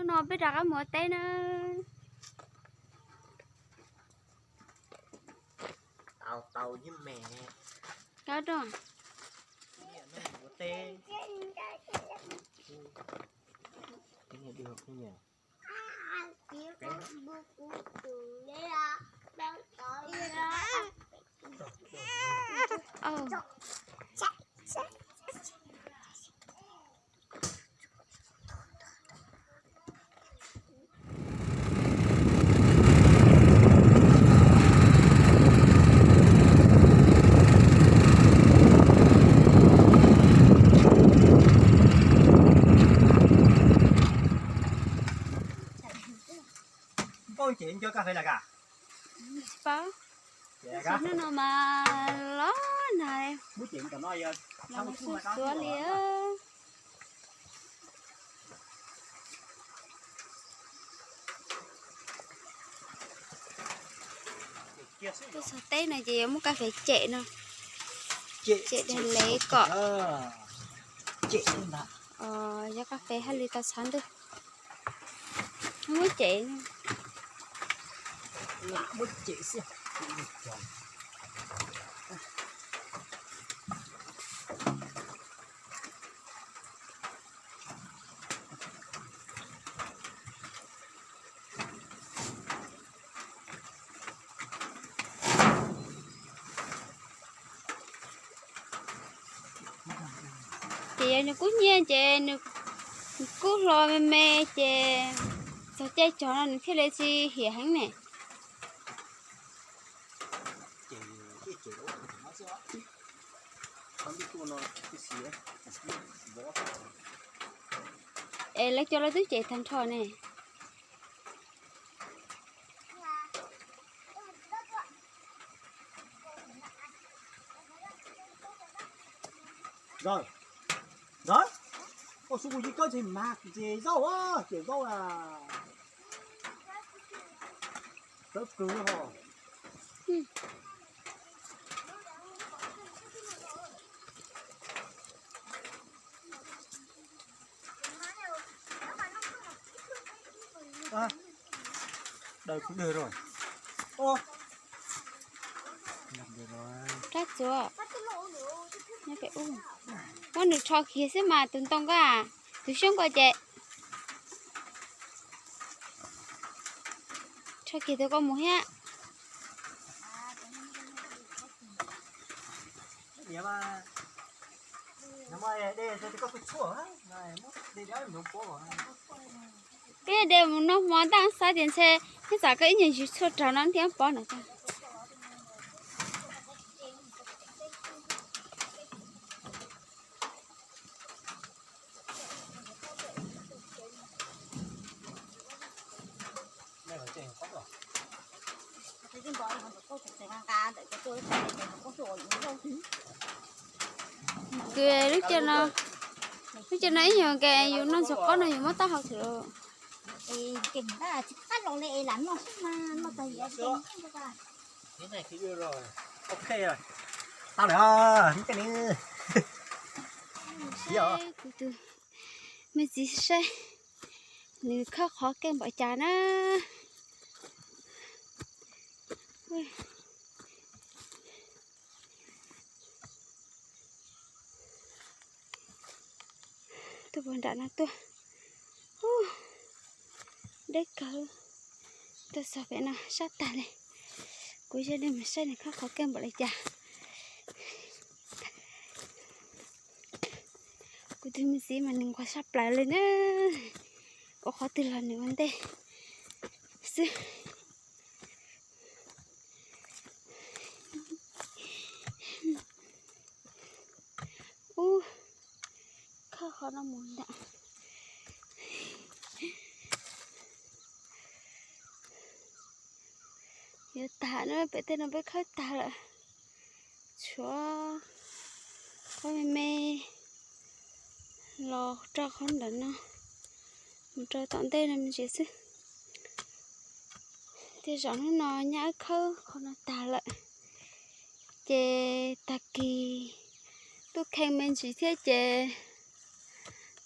No peb rov qab mus ua teb na. Tau tau yeej me. Kab roj. Ua teb. Npauj ces nco kaj fes lawm kas? Tsis paub. Hnub no mas los nag, los mus xuav xuav li. Tuaj txog teb no ces yuav muab kaj fes cem no, cem daim lev kom, yog kaj fes haj li tau tshav ntuj. Muab cem, muab cem xwb. Ces yog nws kub hnyiab ces nws kub hlo me me ces txog caij cog no nws thiaj li tsis hiam heev ne. Es lawv cov lawv twb cem tag nrho ne. Ntawd, ntawd, koj xub kuv yig koj ntshe mag ces zaub, ces zaub a. Tawb kawg ho. Daws kuv daws rồi. Rab txuas nyob pem ub. Muab nws rho kiag xwb mas tus ntoo ko, tus xyoob ko ces rho kiag tus ko mus thiab. Peb de mus noj hmo ntaj xav tias ntshe thiab xav koj ib nyuag ntsis tshuaj raug no thiab pob no. Kws lub caij no, lub caij no ib nyuag nkees yus noj ntxuag qaub no yus muab taub hau thwm. Tau lawm, kuv tus me txiv saib nws khawb qhov keej npaum cas na. Tuaj puag nram no tuaj, deb kawg. Tuaj txog pem no sab tag li. Kuv cia li mus saib nws khawb qhov keej npaum li cas. Kuv tus me txiv mas nws nquag sab plaws li na. Ua qhov twg los nws ua ntej xwb. Ub, khawb qhov no mus ntag. Yuav tag na, pem tej no peb khawb tag lawm. Tshuav qhov me me los rau qhov ntawm no, mus rau tom ntej no me ntsis xwb. Tej zaum hnub no nyab wb khawb qhov no tag lawm, ces tag kis tuaj kheej me ntsis thiab ces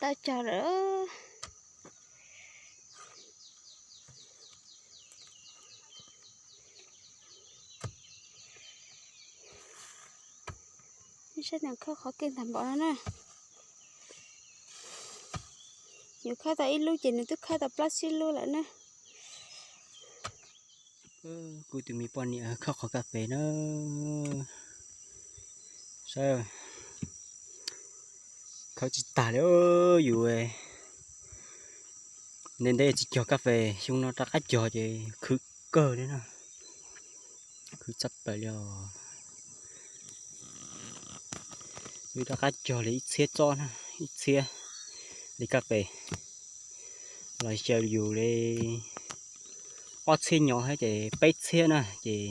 tau cog lawm. Saib nws khawb qhov kawg ntag npaum no na. Yuav khawb tau ib lub ces nws twb khawb tau plaub tsib lub lawm na. Kuv tus me poj niam khawb qhov kas fes na. Saib, khawb tsis tag li yus. Ntev ntev tsis cog kas fes, xyoo no rov qab cog ces khwv kawg li na. Khwv tshaj plaws li os. Wb rov qab cog li ib txhiab tsob na, ib txhiab li kas fes. Los xyaw yus li ob txhiab nyo thiab ces peb txhiab na ces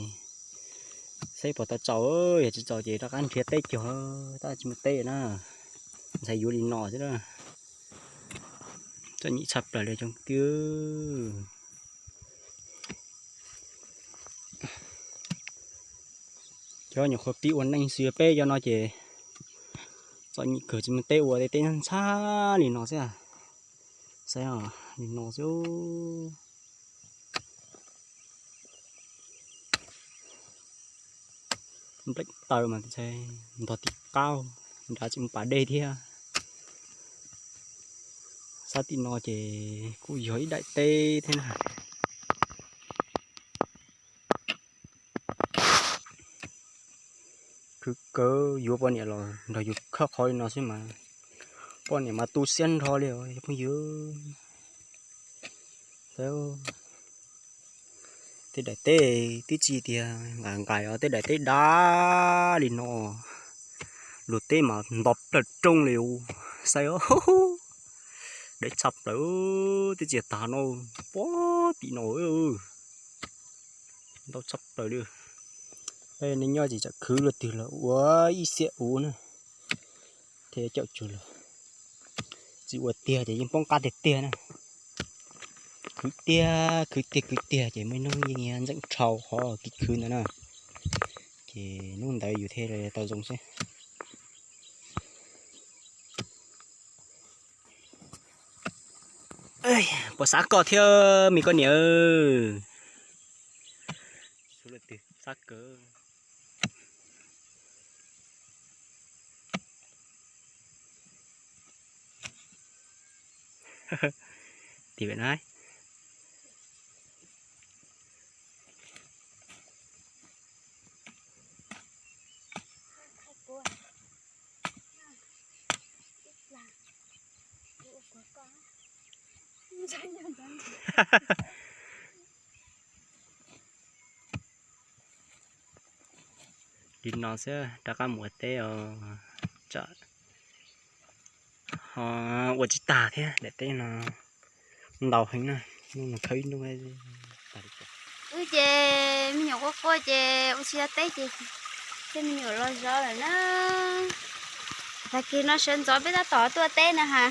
saib puas tau tsaus, yog tsis tsaus ces rov qab nrhiav teb cog, tab tsis muaj teb na. Ntxhais yuav li no xwb na. Txom nyem tshaj plaws li cov kwv. Cov nyuam qhuav pib ua neej xwb, peb cov no ces txom nyem kawg, tsis muaj teb ua, tej teb ntxhab li no xwb. Saib li no xwb. Npleem taw mas ntog tim qab, nrad tsis mus pas dej thiab. Sab tim no ces kuj yog ib daim teb thiab na. Khwv kawg, yuav poj niam los nrog yus khawb qhov li no xwb mas poj niam mas tu siab nrho li os phooj ywg. Tej daim teb twb tsis tias nqaim nqaim os, tej daim teb dav li no, luag teb mas nto plaws rooj li os. Saib os, dev tshaj plaws, twb tsis tag no, puag tim no ntau tshaj plaws li. Nej nyob tsis tsam khwv luaj twg los ua ib xiab ub na, thiaj caum cuag luag. Tsis ua tiag ces yeej poob qab tiag tiag na. Khwv tiag khwv tiag khwv tiag ces muaj ib hnub yeej ntxeem dhau qhov kev khwv ntawd na. Ces hnub ntawd yus thiaj li tau zoo xwb. Puas xav koj thiab me koj niam? Xav kawg. Tim pem no. Li no xwb rov qab mus ua teb os. Tsam ho ua tsis tag thiab, daim teb no ntau heev na, hnub no khawb ib hnub tag li cas. Wb ces me nyuam quaj quaj ces ua tsis tau teb ces coj me nyuam los zov lawm na. Tag kis no sawv ntxov peb tab tom tuaj teb na ha.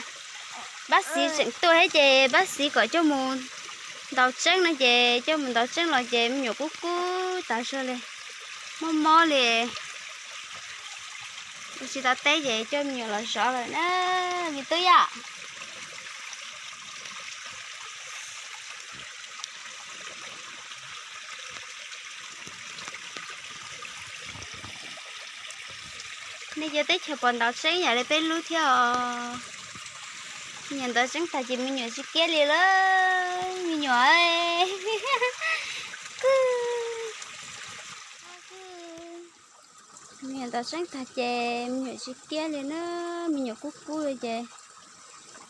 Pab Xiv tseem tuaj thiab ces Pab Xiv kom coj mus ntaus tseeb no ces coj mus ntaus tseeb los ces me nyuam kub kub tas zog li, mob mob li. Ua tsis tau teb ces coj me nyuam los zov lawm na, me tub yom. Nej cov teb chaws puas ntaus tseeb yam li peb lub thiab os? Me nyuam ntaus tseeb tag ces me nyuam tsis kiab li lawm, me nyuam. Me nyuam ntaus tseeb tag ces me nyuam tsis kiab li na, me nyuam kub kub li ces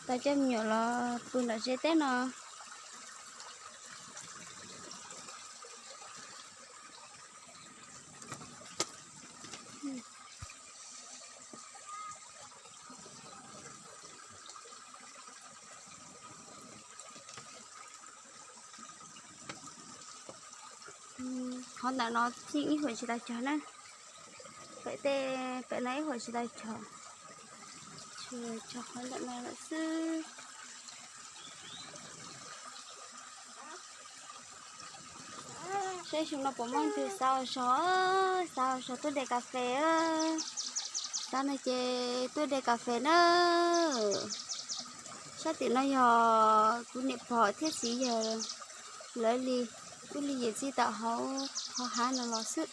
tau coj me nyuam los pw nram tsev teb no. Qhov ntawm no tseem ib huam tsis tau cog na. Pem tej pem no ib huam tsis tau cog, tsuas cog qhov ntawm no lawm xwb. Saib xyoo no puas muaj tus xav ua zog, xav ua zog tuaj de kas fes. Xav no ces tuaj de kas fes na. Sab tim no yog kuv niam pog thiab txiv yawg lawv li, wb li yim txij tawm hauv qhov hav no los xwb.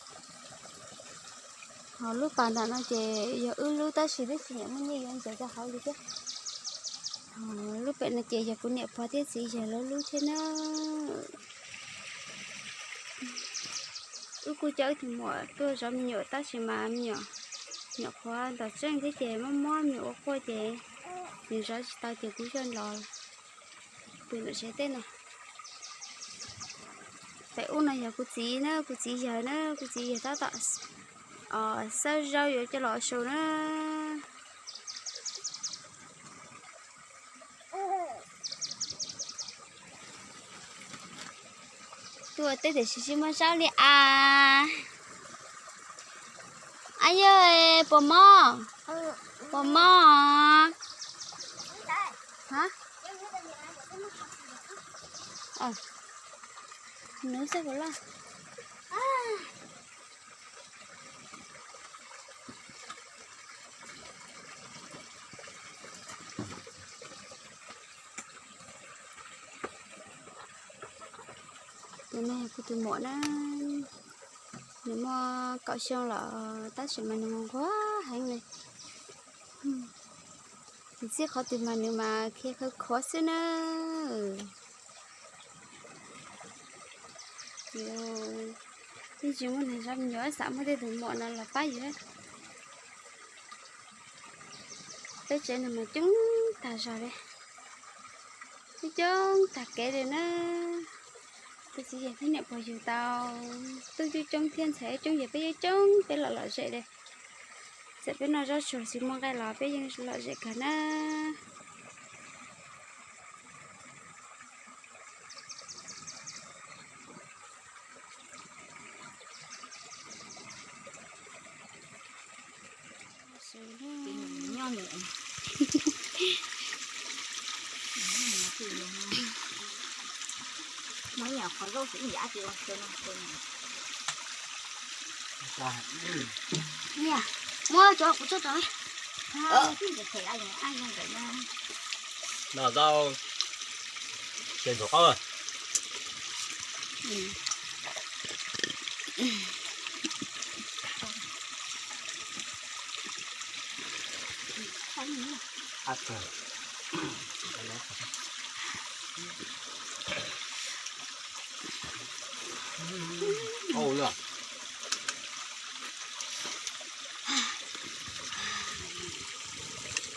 Ho lub pas nram no ces yog wb lub tab sis twb tsis nyiam muaj nyiaj yuav ntxias rau hauv li thiab. Ho lub pem no ces yog kuv niam pog thiab txiv yawg lawv lub thiab na. Wb kuj coj wb tus muam tuaj zov me nyuam tab sis mas me nyuam nyuam qhuav ntom tseej thiab ces mob mob me nyuam ua quaj ces nws zov tsis tau ces kuv coj los pw ntawm tsev teb no. Pem ub no yog kuv txiv na, kuv txiv yawg na, kuv txiv yawg tab tom xawb zaub yuav coj los su na. Tuaj teb tiam sis tsis muaj zaub li as. Ab yog puas mob? Puas mob? Hab, nws xwb puas loj. Tus no yog kuv tus muam na, nws muaj kaum xyoo lawm tab sis mas nws nquag heev li. Nws txij qhov twg mas nws mas khiav khawv khuav xwb na. Yeej tsis muaj neeg zov me nyuam, xav muaj tej tus muam no los pab yus. Peb tsev neeg mas coob tag zog li, coob coob tag kev li na. Kuv txiv yawg thiab niam pog yug tau tub coob coob thiab ntxhais coob, yog peb yeej coob, peb los lom zem li. Txawm peb noj zaub tsuag tsis muaj nqaij los peb yeej lom zem kawg na. Muab cov kuv tso rau. No tau ces ntxuav qaub.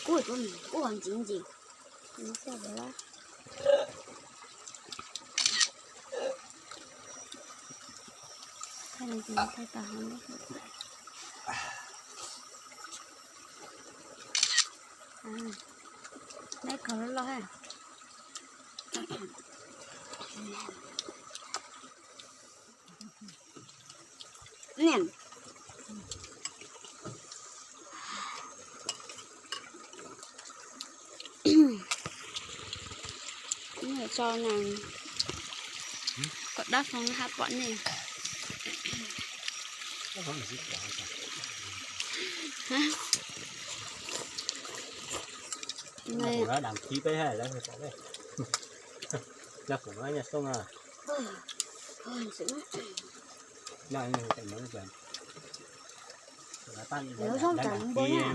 Kuv tus ntxim ntxim. Neb khaws loj loj. Tso na, kom dab phom hab pom nej. Đăng ký peb ha, lawv pom peb. Lawv pom nyob soob na. Lawv pom na. Lawv pom na.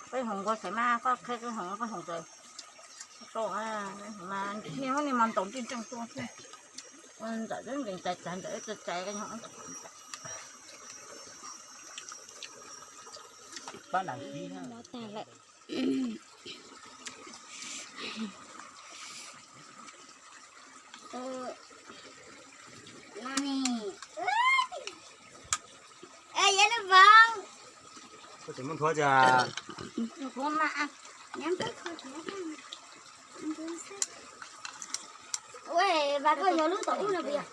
Peb hoom nqua xaiv mas koj qheb, koj hoom, koj hoom tes. Niaj hnub niaj hmo ntaus ntsej ntsej tuaj xwb. Ntawm ib nkees tais tag, ntawm ib tug tais. Pab đăng ký ha. Koj tseem muaj nthuav tiag. Ua, vas koj yog lub tom ub no puas yog?